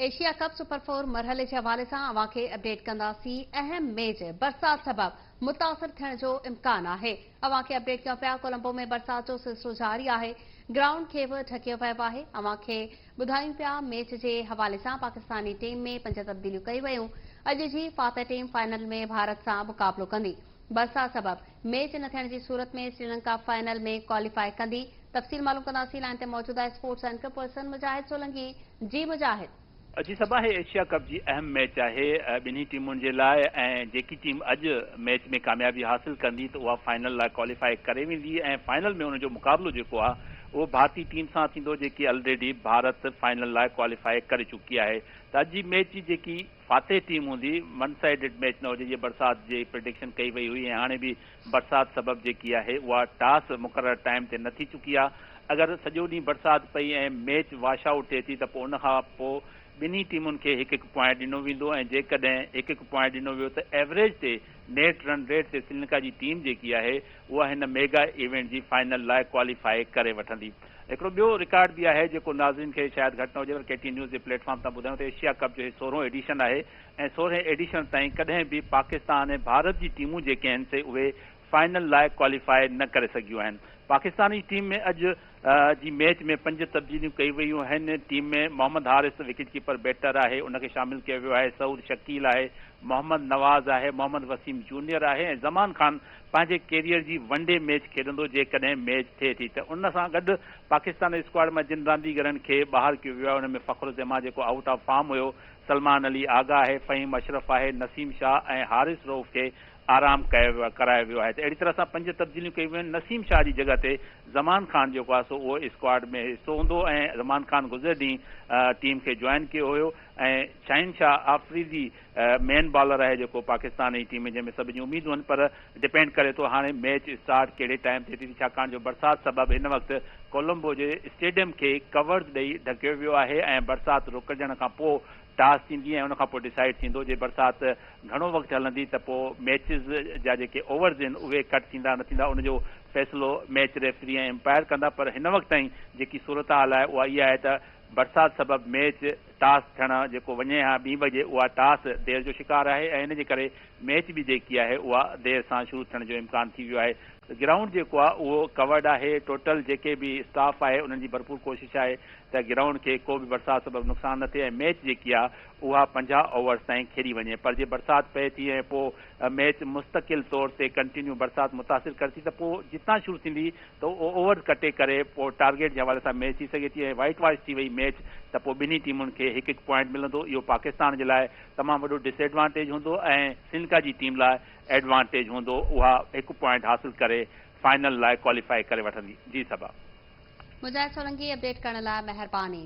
Asia cup super four مرحلي جي حوالي سان اوهان کي اپڊيٽ ڪنداسين. اهم ميچ برسات سبب متاثر ٿيڻ جو امڪان آهي. اوهان کي اپڊيٽ ڪيون پيا ڪولمبو ۾ برسات جو سلسلو جاري آهي. گرائونڊ کي به ڍڪيو ويو آهي. اوهان کي ٻڌايون پيا ميچ جي حوالي سان پاڪستاني ٽيم ۾ پنج تبديليون ڪيون ويون. اڄ جي فاتح ٽيم فائنل ۾ ڀارت سان مقابلو ڪندي. برسات سبب ميچ نه ٿيڻ جي صورت ۾ سريلنڪا فائنل ۾ ڪواليفائي ڪندي. تفصيل معلوم ڪنداسين لائين تي موجود آهي اسپورٽس اينڪر پرسن مجاهد سولنگي جي مجاهد. جي صبا هي ايشيا ڪپ جي اهم ميچ آهي ٻنهي ٽيمن جي لاء ۽ جيڪي ٽيم اڄ ميچ ۾ ڪاميابي حاصل ڪندي ته اها فائنل لاء ڪواليفائي ڪري ويندي ۽ فائنل ۾ ان جو مقابلو جيڪو آهي اهو ڀارتي ٽيم سان ٿيندو جيڪي الريڊي ڀارت فائنل لاء ڪواليفائي ڪري چڪي آهي ته اڄ جي ميچ جي جيڪي فاتح ٽيم هوندي ون سائيڊڊ ميچ نه هجي جيئن برسات جي پرڊڪشن ڪئي وئي هئي ۽ هاڻي به برسات سبب جيڪي آهي اها ٽاس مقرر ٽائيم تي نه ٿي چڪي آهي اگر سڄو ڏينهن برسات پئي ۽ ميچ واش آئوٽ ٿئي ٿي ته پوء ان کان پوء ٻنهي ٽيمن کي هڪ هڪ پوائنٽ ڏنو ويندو ۽ جيڪڏهن هڪ هڪ پوائنٽ ڏنو ويو ته ايوريج تي نيٽ رن ريٽ تي سريلنڪا جي ٽيم جيڪي آهي اها هن ميگا ايونٽ جي فائنل لاء ڪواليفائي ڪري وٺندي. هڪڙو ٻيو رڪارڊ به آهي جيڪو ناظرين کي شايد گهٽ نه هجي پر ڪي ٽي اين نيوز جي پليٽ فارم تان ٻڌايون ته ايشيا ڪپ جو هي سورهون ايڊيشن آهي ۽ سورهين ايڊيشن تائين ڪڏهن به پاڪستان ۽ ڀارت جي ٽيمون جيڪي آهن سي اهي فائنل لاء ڪواليفائي نه ڪري سگهيون آهن. پاڪستان جي ٽيم ۾ اڄ جي ميچ ۾ پنج تبديليون ڪئي ويون آهن team ۾ Mohammad Haris wicket keeper batter آهي ان کي شامل ڪيو ويو آهي سعود شڪيل آهي محمد نواز آهي محمد وسيم جونيئر آهي ۽ زمان خان پنهنجي ڪيريئر جي ون ڊي ميچ کيڏندو جيڪڏهن ميچ ٿئي ٿي ته ان سان گڏ پاڪستان اسڪواڊ مان جن رانديگرن کي ٻاهر ڪيو ويو آهي انهن ۾ فخر الزمان جيڪو آئوٽ آف فارم هيو، سلمان علي آغا آهي، فهيم اشرف آهي، نسيم شاهه ۽ حارث رئوف کي آرام ڪرايو ويو آهي ته اهڙي طرح سان پنج تبديليون ڪيون ويون آهن نسيم شاهه جي جڳهه تي زمان خان جيڪو آهي سو اهو اسڪواڊ ۾ حصو هوندو ۽ زمان خان گذريل ڏينهن ٽيم کي جوائن ڪيو هيو ۽ شاهين شاهه آفريدي مين بالر آهي جيڪو پاڪستان جي ٽيم ۾ جنهن ۾ سڀ جون اميدون آهن پر ڊپينڊ ڪري ٿو هاڻي ميچ اسٽارٽ ڪهڙي ٽائيم تي ٿيندي ڇاڪاڻ جو برسات سبب هن وقت ڪولمبو جي اسٽيڊيم کي ڪورز ڏئي ڍڪيو ويو آهي ۽ برسات رڪجڻ کان پوء ٽاس ٿيندي ۽ ان کان پوء ڊسائيڊ ٿيندو جي برسات گهڻو وقت هلندي ته پوء ميچز جا جيڪي اوورز آهن اهي ڪٽ ٿيندا نه ٿيندا ان جو فيصلو ميچ ريفري ۽ امپائر ڪندا پر هن وقت تائين جيڪي صورتحال آهي اها اها آهي ته برسات سبب ميچ ٽاس ٿيڻ جيڪو وڃي ها ٻين بجي اها ٽاس دير جو شڪار آهي ۽ ان جي ڪري ميچ به جيڪي آهي اها دير سان شروع ٿيڻ جو امڪان ٿي ويو آهي. گرائونڊ جيڪو آهي اهو ڪورڊ آهي ٽوٽل جيڪي به اسٽاف آهي انهن جي ڀرپور ڪوشش آهي ته گرائونڊ کي ڪو به برسات سبب نقصان نه ٿئي ۽ ميچ جيڪي آهي اها 50 اوورز تائين کيڏي وڃي پر جي برسات پئي ٿي ۽ پوء ميچ مستقل طور تي ڪنٽينيو برسات متاثر ڪري ٿي ته پوء جتان شروع ٿيندي ته اهو اوورز ڪٽي ڪري پوء ٽارگيٽ جي حوالي سان ميچ ٿي سگهي ٿي ۽ وائيٽ واش ٿي وئي ميچ ته پوء ٻنهي ٽيمن کي هڪ هڪ پوائنٽ ملندو اهو پاڪستان جي لاء تمام وڏو ڊس ايڊوانٽيج هوندو ۽ سريلنڪا جي ٽيم لاء ايڊوانٽيج هوندو اها هڪ پوائنٽ حاصل ڪري فائنل لاء ڪواليفائي ڪري وٺندي جي صبا. مجاهد سولنگي اپڊيٽ ڪرڻ لاء مهرباني.